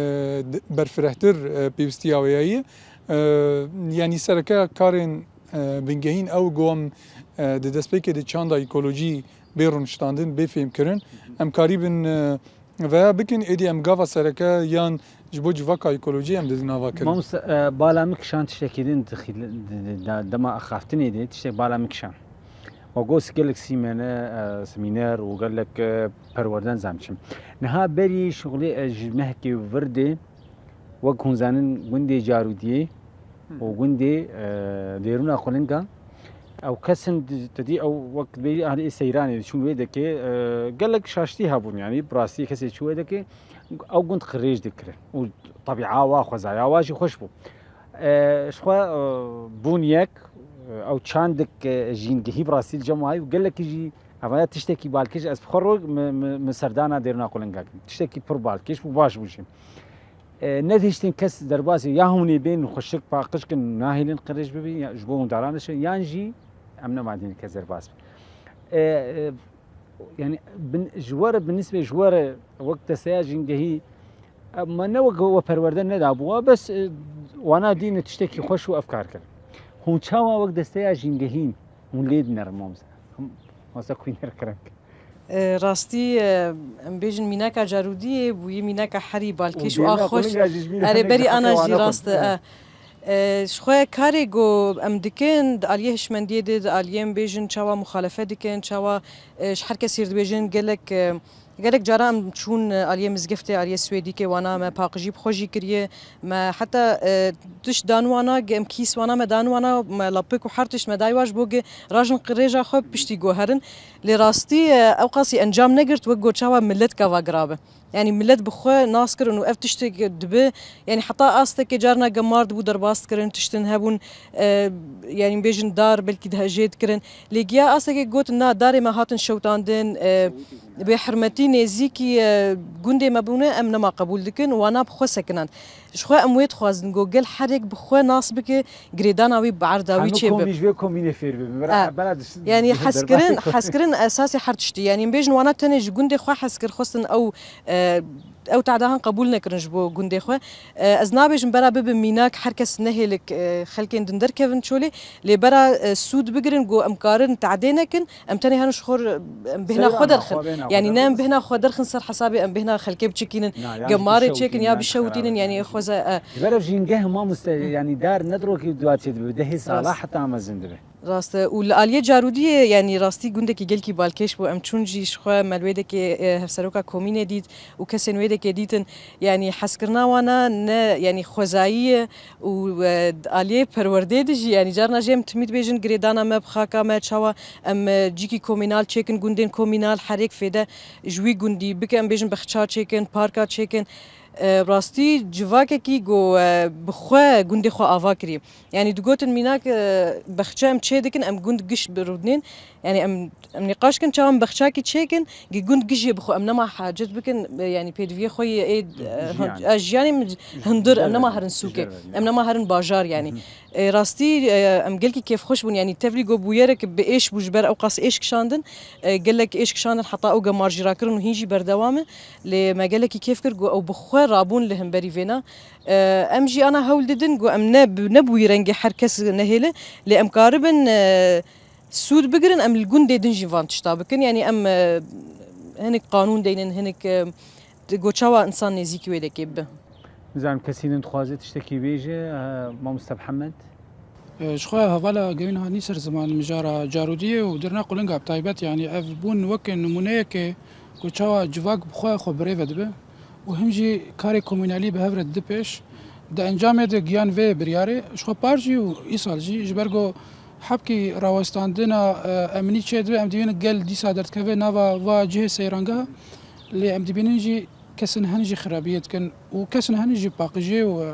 di-, berfirehtir, e, pêwîstiya wê heye. E, yanî sereke karên e, bingehîn ew ku em, e, di destpêkê de çanda ekolojî bê rûniştandin, bê fêmkirin. Em karîbin, e, veya bikin, êdî em gava sereke yan ji bo civaka ekolojî em di nava kirin. Mamoste, e, bala min kişand tiştekî din dixî-, di, di, da-, dema axaftinê de tiştek bala min kişand. We got gelek sîmene, e, semîner û gelek, e, perwerden zam çim. Niha berî şixulê ez ji mehkê vir de wek hûn zanin gundê Carûdiyê û gundê, e, Dêrûna Xulinga, Ew kesin di-, te dî ew wek dibêjî ahlê seyranê diçûn wê dekê, e, gelek şaştî hebûn, yanî bi rastî kesê çû wê dekê, ew gund qirêj dikirin û tebîa wa, xwezaya wa jî xweş bû. E, ji xwe, e, bûn yek, e, ew çandik, e, jîngehî bi rastî li cem wayî û gelekî jî hevaya tiştekî balkêş ez bi xwe rok mi, mi, mi serdana dêrina qulinga kirin. Tiştekî pir balkêş bû, baş bû jî. E, nedihiştin kes derbasî ya hûn ê bên xweşik paqij kin, nahêlin qirêj bibin, ya ji bo hûndaran diçin, yan jî em nemadînin kes derbas bin. E, e, yani bin, ji we re bi nisbê ji we re wek desteya jîngehî, e, me ne wek we perwerde nedabû, bes, e, wana dîne tiştekî xweş û ev kar kirin. Hûn çawa wek desteya jîngehîn hûn lê dinerin, mamoste? Mamoste Kuîner kirin. E, rastî, e, em bêjin mînaka carûdiyê bûyî mînaka herî balkêş û a xweş. Erê, berî ana jî rast e. E, ji xwe karê ku em dikin di aliyê hişmendiyê de, di aliyê em bêjin çawa muxalefe dikin, çawa, e, ji her kesî re dibêjin gelek, e, gelek cara em çûn, e, aliyê mizgeftê, aliyê Swêdîkê wana me paqijî bi xwe jî kiriye. Me heta, e, tişt dan wana, em kîs wana me dan wana, me lapik û her tişt me daywa ji bo ge rajin qirêja xwe piştî guherin. Lê rastî, e, ew qasî encam negirt wek go çawa millet gava girabe. Yani millet bi xwe nas kirin û ev tiştek dibe. Yani heta astekê carna gemar dibû derbas dikirin, tiştin hebûn, e, yani bêjin dar belkî dihejê dikirin. Lê giya astekê got, na, darê me hatin şewtandin, e, bêhirmetî nêzîkî, e, gundê me bûne, em nema qebûl dikin û wana bi xwe sekinand. Ji xwe em wê dixwazin ku gel herek bi xwe nas bike, girêdana wî bi erda wî çêbe. Hemû komî ji vê komînê fêr bibin. Bera, bera diş-, Yani hezkirin, hezkirin esasê her tiştî. Yani em bêjin wana tenê ji gundê xwe hezkir xwestin ew, e, ew tedahan qebûl nekirin ji bo gundê xwe. E, ez nabêjim bera bibe mînak, her kes nehêlik, e, xelkên din derkevin çolê. Lê bera, e, sûd bigirin ku em karin tedê nekin, em tenê herin ji xwe, em bêhna xwe derxin. Yani ne em bêhna xwe derxin ser hesabê em bêhna xelkê biçikînin, gemarê çêkin ya bişewitînin, yani xweza, e. Ji ber ev jîngeh mamoste, yani dar ne dirokî duwa çê dibe, dehê sala heta mezin dibe. Rast e. Û li aliyê carûdiyê, yani rastî gundekî gelkî balkêş bû. Em çûn jî ji xwe me li wê dekê, e, hevseroka komînê dît û kesên wê dekê dîtin. Yani hezkirina wana ne, yani xwezayî ye. Û, e, aliyê perwerdeyê de jî, yani carna jî em timî dibêjin girêdana me bi xaka me, çawa em, e, cîkî komînal çêkin, gundên komînal herêk fêde ji wî gundî bike, em bêjin bexça çêkin, parka çêkin. E, rastî civakekî ku, e, bi xwe gundê xwe ava kiriye. Yani digotin mînak, e, bexçe em çê dikin, em gund giş birûdnên. Yani em, em nîqaş kin çawa em bexçakî çêkin, gi gund gijê bixwe, em nema hacet bikin, e, yani pêdiviyê xwe yê ê, e, jiyan. E, jiyanê min hundir, em nema herin sûkê, em nema herin bajar yani. E, rastî, e, em gelkî kêfxweş bûn, yani tevlî got bûyerek bi êş bû, ji ber ew qas êş kişandin, e, gelek êş kişandin, heta ew gemar jî rakirin û hîn jî berdewam e. Lê me gelekî kêf kir, got ew bi xwe rabûn li hemberî vêna. E, em jî ana hewl didin, got em ne bi, ne bi wî rengê her kes nehêle, lê em karibin, e, Sûd bigirin, em li gundê din jî van tişta bikin. Yanî em, e, hinek qanûn deynin, hinek, e, di goçawa insan nêzîkî wê dekê bibe. Nizanim kesî din dixwaze tiştekî bêje, e, mamoste Mihemed? E, ji xwe hevala gewîn hanî ser ziman mijara carûdiyê û dirna qulinga bi taybet, yanî ev bûn weke nimûneyeke ku çawa civak bi xwe xwe birêve dibe. û him jî karê komûnalî bi hev re dide pêş. Di encamê de giyan vê biryarê ji xwe par jî û îsal jî ji ber ku hebkî rawestandina, e, emnî çêdibe, em dibînin gel dîsa derdikeve nava va cihê seyrangeha, lê em dibînin jî kesin hin jî xirabiyê dikin û kesin hin jî paqijê û, e,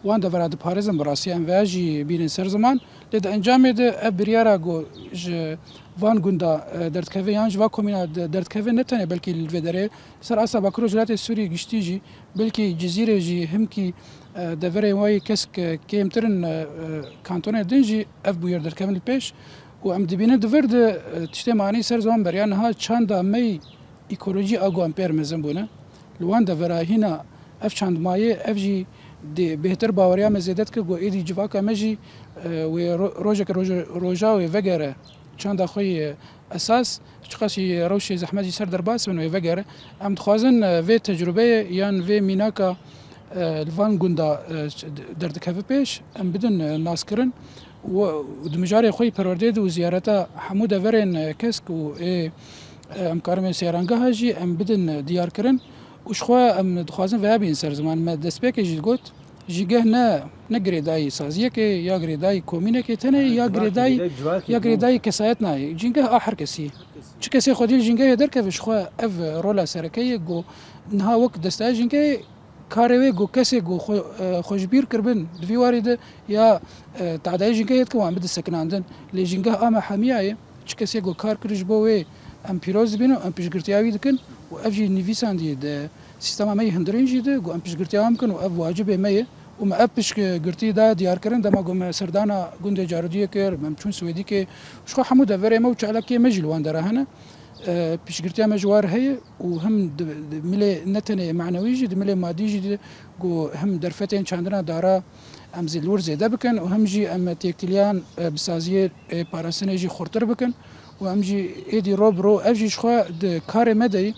wan devera diparêzin, bi rastî em veya jî bînin ser ziman. Lê di encamê de ev biryara ku ji van gunda, e, derdikeve yan ji va komîna de-, derdikeve ne tenê belkî li vê derê, ser asta Bakur û Rojhilatê Sûriyê giştî jî, belkî Cizîrê jî himkî, e, deverê wayî kesk, e, kêmtir in, e, e, kantonê din jî ev bûyer derkevin li pêş û em dibînin di vir de, e, tiştê me anî ser ziman beriya niha çanda me yî ekolojî a ku em pê re mezin bûne. Li wan devera hîna ev çandmayê, ev jî dê bêhtir baweriya me zêde dike ku êdî civaka me jî, e, wê ro-, rojeke roje-, roja wê vegere çanda xwe yê esas, çiqas jî rewşê zehmet jî ser derbas bin wê vegere. Em dixwazin, e, vê tecrubeyê yan vê mînaka, e, li van gunda, e, derdikeve pêş, em bidin, e, naskirin û, û di mijarê xwe yî perwerdeyê de û ziyareta hemû deverên, e, kesk û ê, e, em karin wê seyrangeha jî em bidin, e, diyarkirin û ji xwe em dixwazin veya bînin ser ziman. Me destpêkê jî digot, Jîngeh ne, ne girêdayî saziyekê ya girêdayî komînekê tenê ya girêdayî, ya girêdayî kesayet nayê. Jîngeh a her kesî. Çi kesê xwedî li jîngehê derkeve, ji xwe ev rola sereke ye ku niha wek desteya jîngehê karê wê ku kesê ku xwe, e, xwe ji bîr kiribin di vî warî de ya, e, tadayê jîngehê dike wan bide sekinandin. Lê jîngeh a me hemiya ye. Çi kesê ku kar kir ji bo wê em pîroz dibînin û em piştgirtiya wî dikin û ev jî nivîsandî di sîstema me yê hundirîn jî de ku em piştgirtiya wan bikin û ev wacibê me ye. Û me ev piştgirtî da diyarkirin dema ku me serdana gundê Carûdiyê kir, me çûn Swêdîkê. Ji xwe hemû deverê me û çalakiyê me jî li wan dera hene. E, piştgirtiya me ji war heye û him di, di milê ne tenê manewî jî, di milê madî jî de ku him derfetên çandina dara em zê li wir zêde bikin û him jî em têkiliyan, e, bi saziyê, e, parastinê jî xurtir bikin û em jî êdî ro bi ro ev jî ji xwe di karê me de yî.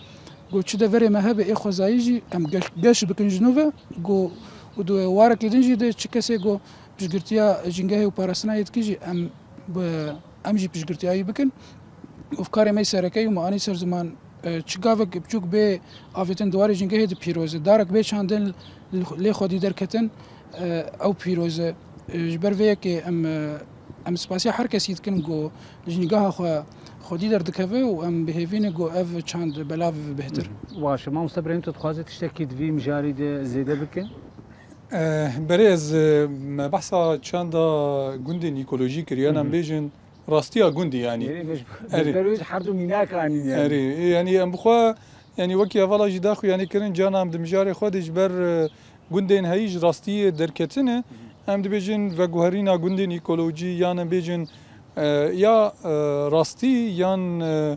Ku çi deverê me hebe ê xwezayî jî em geş, geş bikin ji nû ve ku û di warekî din jî de çi kesê ku piştgirtiya jîngehê û parastina yê dike jî em bi, em jî piştgirtiya wî bikin. Û karê me sereke yî me anî ser ziman, e, çi gavek biçûk bê avêtin di warê jîngehê de pîroz e. Darek bê çandin lê xwedî derketin, e, ew pîroz e. E, ji ber vê yekê em, e, em spasiya her kesî dikin ku li jîngeha xwe xwedî derdikeve û em bi hêvî ne ku ev çand belav bibe bêhtir. Baş e. Mamoste Birahîm, tu dixwazî tiştekî di vî mijarî de zêde bike? Eh, berê ez, eh, me behsa çanda gundên ekolojî kiriye, em bêjin rastiya gundî, yanî. Erê, me ji, erê, ber wê jî her du mînak anîn, yanî. Erê, yanî em bi xwe, yanî wekî hevala jî daxuyanî kirin, cana em di mijarê xwe de ji ber, eh, gundên heyî ji rastiyê derketine. Em dibêjin veguherîna gundên ekolojî, yan em bêjin, eh, ya, eh, rastî, yan, eh,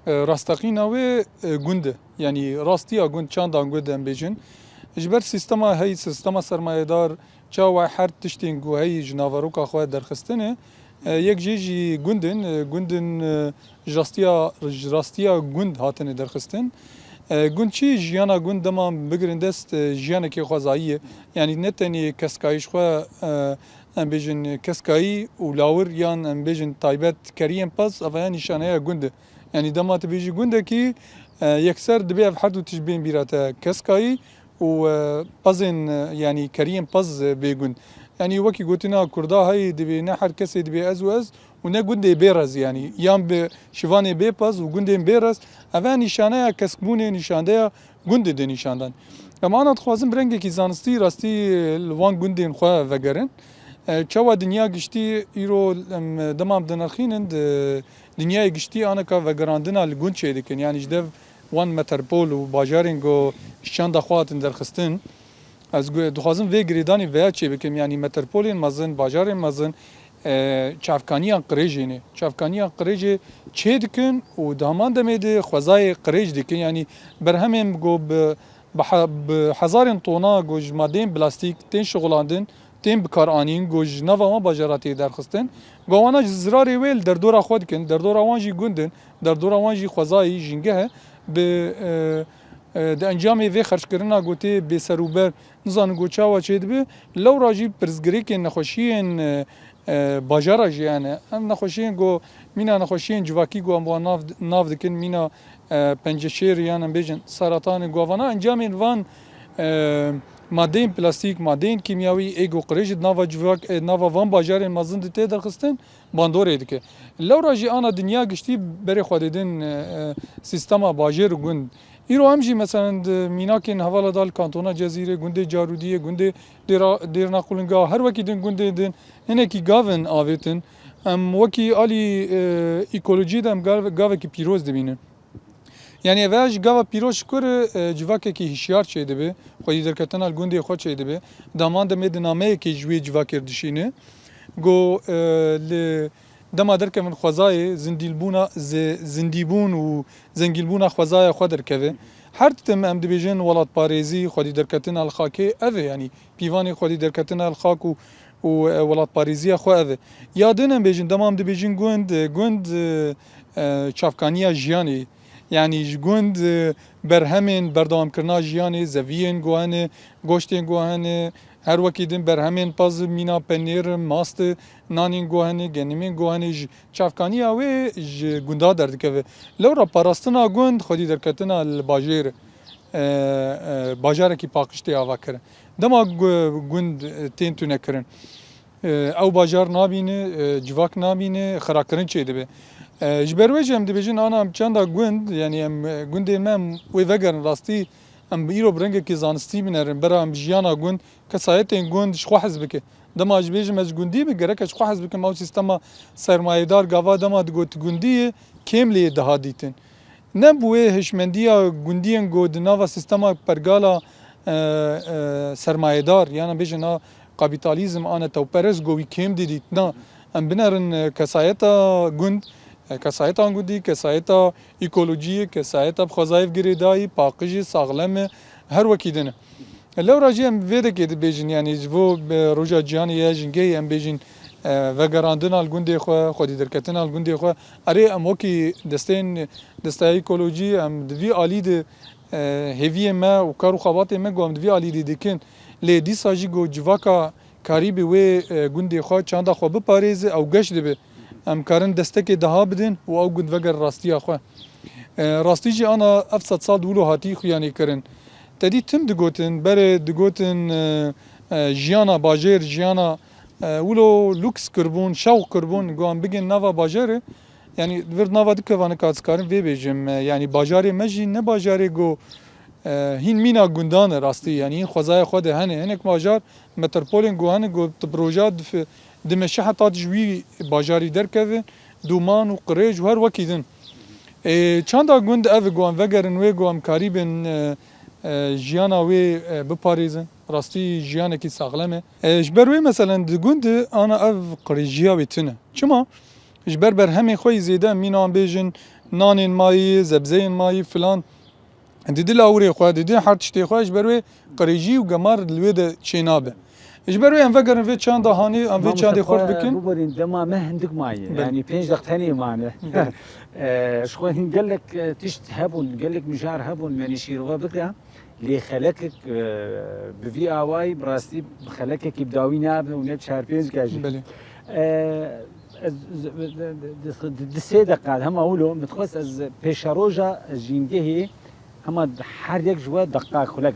eh, rasteqîna wê, eh, gund e. Yanî rastiya gund, çanda gund em bêjin. Ji ber sîstema heyî, sîstema sermayedar, çawa her tiştên ku heyî ji naveroka xwe derxistine, e, yek jê jî gund in, e, gund in, e, ji rastiya, ji rastiya gund hatine derxistin. E, gund çi? Jiyana gund dema bigirin dest, e, jiyanekê xwezayî ye. Yanî ne tenê keskayî ji xwe, e, em bêjin keskayî û lawir yan em bêjin taybet keriyên pez, eva ya nîşaneya gund e. Yanî dema tu bêjî gundekî, e, yekser dibê ev her du tişt bên bîra te, keskayî û, e, pezên, e, yanî keriyên pez, e, bê gund. Yanî wekî gotina Kurda heyî dibê ne her kesê dibê ez û ez û ne gundê bê rez yanî. Yan bi şivanê bê pez û gundên bê rez. Ev e nîşaneya keskbûnê, nîşandeya gundê de nîşan dan. Em ana dixwazin bi rengekî zanistî rastî, e, li wan gundên xwe vegerin. E, çawa dinya giştî îro, em, dema em dinirxînin, di dinyayê giştî aneka vegerandina li gund çêdikin. Yanî ji dev wan metropol û bajarên ku ji çanda xwe hatin derxistin. Ez gu-, dixwazim vê girêdanî veya çêbikim. Yanî metropolên mezin, bajarên mezin, e, çavkaniya qirêjê ne. Çavkaniya qirêjê çêdikin û di heman demê de xwezayê qirêj dikin. Yanî berhemên ku bi, bi he-, bi hezarên tona ku ji madeyên plastîk tên şixulandin, tên bikaranîn, ku ji nava wan bajara tê derxistin. Ku wana ji zirarê wê li derdora xwe dikin, derdora wan jî gund in, derdora wan jî xwezayî, jîngeh e. Bi, e, e, di encamê vê xerckirina ku tê bêserûber, nizanin ku çawa çêdibe, lewra jî pirsgirêkên nexweşiyên, e, e, bajara jî hene. Em nexweşiyên ku mîna nexweşiyên civakî ku em wan nav, nav dikin, mîna, e, penceşêr yan em bêjin seratanê ku vana encamên van, e, madeyên plastîk, madeyên kîmyawî ê ku qirêj di nava civak, e, nava van bajarên mezin de tê derxistin, bandorê dike. Lewra jî ana dinya giştî berê xwe didin, e, e, sîstema bajêr û gund. Îro em jî, meselen, di mînakên hevala da li kantona Cezîrê, gundê Carûdiyê, gundê Dêra-, Dêrna Qulinga, her wekî din gundê din hinekî gavin avêtin. Em wekî alî, e, ekolojiyê de em gav-, gavekî pîroz dibînin. Yanî ev ji gava pîroz ji kur, e, civakekî hişyar çêdibe, xwedî derketina li gundê xwe çêdibe. Daman demê di nameyekê ji wê civakê re dişîne. Go, e, li dema derkevin xwezayê, zindîlbûna, zi-, zindîbûn û zengîlbûna xwezaya xwe derkeve. Her tim em dibêjin welatparêzî, xwedî derketina li xakê, ev e, yanî pîvanê xwedî derketina li xak û, û, e, welatparêziya xwe ev e. Ya din em bêjin, dema em dibêjin gund, e, gund, e, e, çavkaniya jiyanê. Yanî ji gund, e, berhemên berdewamkirina jiyanê, zeviyên ku hene, goştên ku hene, her wekî din berhemên pez, mîna penêr, mast, nanên ku hene, genimên ku hene, ji çavkaniya wê ji gunda derdikeve. Lewra parastina gund xwedî derketina li bajêr, e, e, bajarekî paqij tê avakirin. Dema gu-, gund, e, tên tunekirin, e, ew bajar nabîne, e, civak nabîne, xirakirin çêdibe. E, ji ber wê jî em dibêjin, ana em çanda gund, yanî em, e, gundên me em wê vegerin rastî, em bi îro bi rengekî zanistî binerin, bera em jiyana gund, kesayetên gund ji xwe hez bike. Dema ez bêjim ez gundî me, gerek ez ji xwe hez bikim, ew sîstema sermayedar gava dema digot gundî ye, kêm lê diha dîtin. Ne bi wê hişmendiya gundiyên ku di nava sîstema pergala, e, e, sermayedar, yana bêjin a kapîtalîzm a netewperest ku wî kêm didît. Na, em binerin, e, kesayeta gund, e, kesayeta gundî, kesayeta ekolojiyê, kesayeta bi xwezayê girêdayî, paqijî, saxlem e, her wekî din e. Lewra jî em vê dekê dibêjin, yanî ji bo bi roja cîhanê ya jîngehê em bêjin, e, vegerandina li gundê xwe, xwedî derketina li gundê xwe. Erê, em wekî desteyên, desteya ekolojî, em di vî alî de, e, hêviyê me û kar û xebatê me ku em di vî alî de dikin. Lê dîsa jî ku civaka karî bi wê, e, gundê xwe, çanda xwe biparêze, ew geş dibe. Em karin destekê daha bidin û ew gund veger rastiya xwe. E, rastî jî ana ev sedsal di wilo hatî xuyanî kirin. Te dî tim digotin, berê digotin, e, e, jiyana bajêr, jiyana, e, wilo lûks kirbûn, şewq kirbûn, ku em bigên nava bajarê. Yanî vir nava dikeva nika ez karim vê bêjim. E, yanî bajarê me jî ne bajarê ku, e, hîn mîna gundan e rastî. Yanî hîn xwezaya xwe de hene. Hinek bajar metropolên ku hene ku tu bi roja difi-, dimeşe heta tu ji wî bajarî derkevin, dûman û qirêj û her wekî din. Ê, çanda gund ev e ku em vegerin wê ku em karîbin, e, e, jiyana wê, e, biparêzin. Rastî jiyanekî saxlem e. E, ji ber wê meselen di gund de ana ev qirêjiya wê tune. Çima? Ji ber berhemên xwe yî zêde em mîna em bêjin nanên mayî, zebzeyên mayî filan. Didin lawirê xwe, didin her tiştê xwe, ji ber wê qirêjî û gemar li wê de çênabe. Ji ber wê em vegerin vê çanda hanê, em vê çandê xurt bikin. Biborîn, dema me hindik maye. Belê. Yanî pênc deq tenê mane. Belê. E, ji xwe hîn gelek, e, tişt hebûn, gelek mijar hebûn, me nîşîrve bike. Lê xelekek, e, bi vî awayî, bi rastî xelekekî bi dawî nabe û ne çar pênc ka jî. Belê. E, ez, di, di, di, di sê deqa hema wilo, min dixwest ez pêşeroja jîngehê, hema her yek ji we deqa xulek,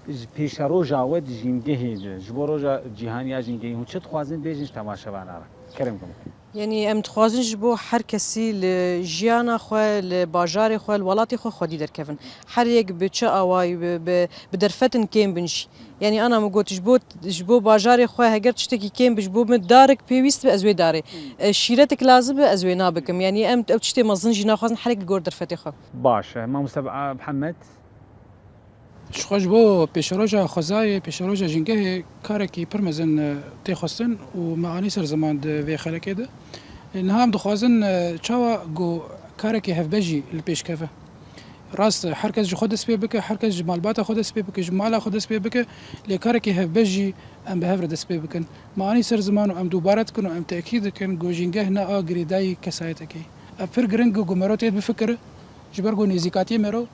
ji pêşeroja we di jîngehê de, ji bo roja cîhanî ya jîngehê, hûn çi dixwazin bêjin ji temaşevana re? Kerem bikin. Yanî em dixwazin ji bo her kesî li jiyana xwe, li bajarê xwe, li welatê xwe xwedî derkevin. Her yek bi çi awayî, bi, bi, bi derfetin kêm bin jî. Yanî ana min got, ji bo, ji bo bajarê xwe heger tiştekî kêm bi, ji bo min darek pêwîst bi, ez wê darê. E, şîretek lazim bi, ez wê nabikim. Yanî em ew tiştê mezin jî naxwazin her yek li gor derfetê xwe. Baş e. Mamoste Mihemed? Ji xwe ji bo pêşeroja xwezayê, pêşeroja jîngehê karekî pir mezin, e, tê xwestin û me anî ser ziman di vê xelekê de. E, niha em dixwazin, e, çawa ku karekî hevbejî li pêş keve. Rast e, her kes ji xwe dest pê bike, her kes ji malbata xwe dest pê bike, ji mala xwe dest pê bike, lê karekî hevbejî em bi hev re dest pê bikin. Me anî ser ziman û em dubare dikin û em tekîd dikin ku jîngeh ne a girêdayî kesayetekê. Ev pir giring e ku mero tê bifikire, ji ber ku nêzîkatiyê mero,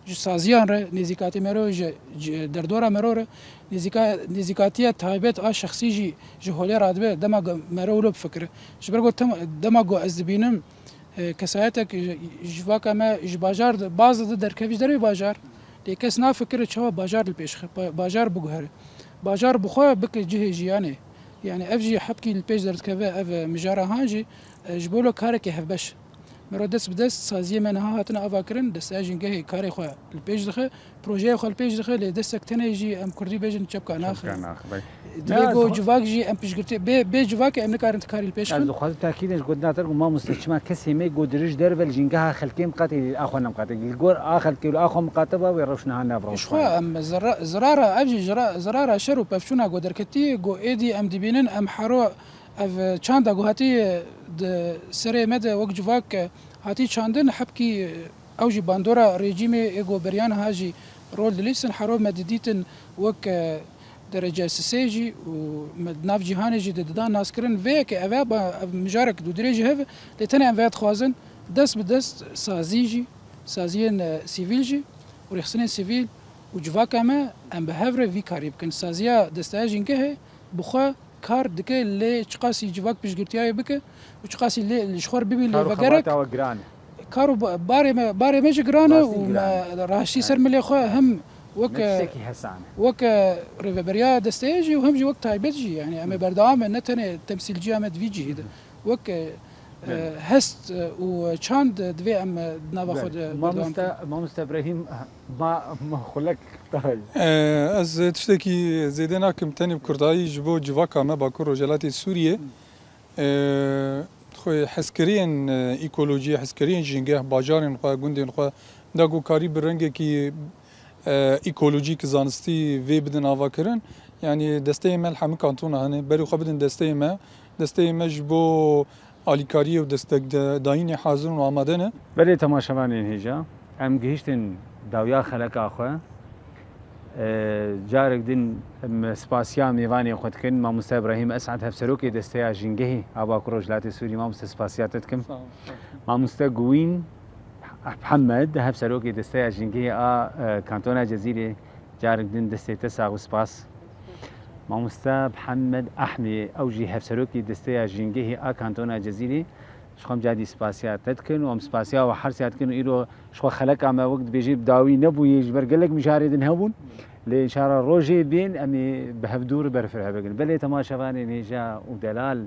ji saziyan re, nêzîkatî mero ji, ji derdora mero re, nêzîka-, nêzîkatiya taybet a şexsî jî ji holê radibe, dema ku mero wilo bifikire. Ji ber ku tem-, dema ku ez dibînim, e, kesayetek ji, ji vaka me ji bajar de, baz de derkevî ji dervê bajar, lê kes nafikire çawa bajar li pêş xe-, ba-, bajar biguhere. Bajar bi xwe bike cihê jiyanê. Yani ev jî hepkî li pêş derdikeve, ev mijara han jî, e, ji bo lo karekê hevbeş. Mero dest bi dest saziyê me niha hatine avakirin, desteya jîngehê karê xwe li pêş dixe, projeyê xwe li pêş dixe, lê destek tenê jî em kurdî bêjin çepka naxe. Çepka naxe, belê. Divê Ya, go dixwa- civak jî em piştgirtî, bê, bê civakê em nikarin ti karî li pêş Ez xin. dixwazim tekîdê ji gotina te ku mamoste çima kesê me go dirij derve li jîngeha xelkê miqatê a xwe nemiqatê. Li gor a xelkê û a xwe miqate ba wê rewş niha nav rewş Ji xwe em zira-, zirara, ev jî jira-, zirara şer û pevçûna go derketî, go êdî em dibînin em hero Ev çanda ku hatî di serê me de wek civak hatî çandin, hepkî ew jî bandora rejîmê ê ku beriya niha jî rol dilîstin, hero me didîtin wek derece sisê jî û me di nav cîhanê jî di didan naskirin. Vê yekê ev e, ba-, ev mijarek dûdirê ji hev, lê tenê em vê dixwazin dest bi dest sazî jî, saziyên, e, sivîl jî û rêxistinên sivîl û civaka me em bi hev re vî karî bikin. Saziya desteya jîngehê bi xwe kar dike, lê çiqasî civak piştgirtiya wê bike û çiqasî lê ji xwe re bibî lê vegerek. Kar û xebata we giran e. Kar û ba-, barê me, barê me jî giran e û me raştî ser milê xwe hem Wek, ne tiştekî hesan e. Wek, e, rêveberiya desteyê jî û hem jî wek taybet jî, yani em ê berdewam in, ne tenê temsîlciya me di vî cihî de. Wek, e, e, hest, e, û çand divê em, e, di nava xwe de berdewam bikin. Mamoste, Mamoste Ibrahîm, ma, ma xulek. E, ez tiştekî zêde nakim, tenê bi kurdayî ji bo civaka me Bakur Rojhelatê Sûriyê. E, xwe hezkiriyên, e, ekolojiyê, hezkiriyên jîngeh, bajarên xwe, gundên xwe, da ku karî bi rengekî, e, ekolojîk, zanistî vê bidin avakirin. Yanî desteyê me li hemî kantona hene. Berê xwe bidin desteyê me. Desteyê me ji bo alîkariyê û destek de, dayînê hazir û amade ne. Belê temaşevanên hêja, em gihiştin dawiya xeleka xwe. E, carek din em spasiya mêvanê xwe dikin, Mamoste Ibrahîm Esad, hevserokê Desteya Jîngehê a Bakur Rojhilatê Sûrî. Mamoste, spasiya te dikim. Sağ ol, sağ ol. Mamoste Guwîn Mihemed, hevserokê Desteya Jîngehê a, e, Kantona Cezîrê, carek din destê te sax û spas. Mamoste Mihemed Ehmê, ew jî hevserokê Desteya Jîngehê a Kantona Cezîrê, ji xwe em carî spasiya te dikin û em spasiya we her sê dikin û îro ji xwe xeleka me wek dibêjî bi dawî nebûye, ji ber gelek mijarê din hebûn. Lê înşallah rojê bên em ê bi hevdû berfireh bikin. Belê temaşevanên hêja û delal,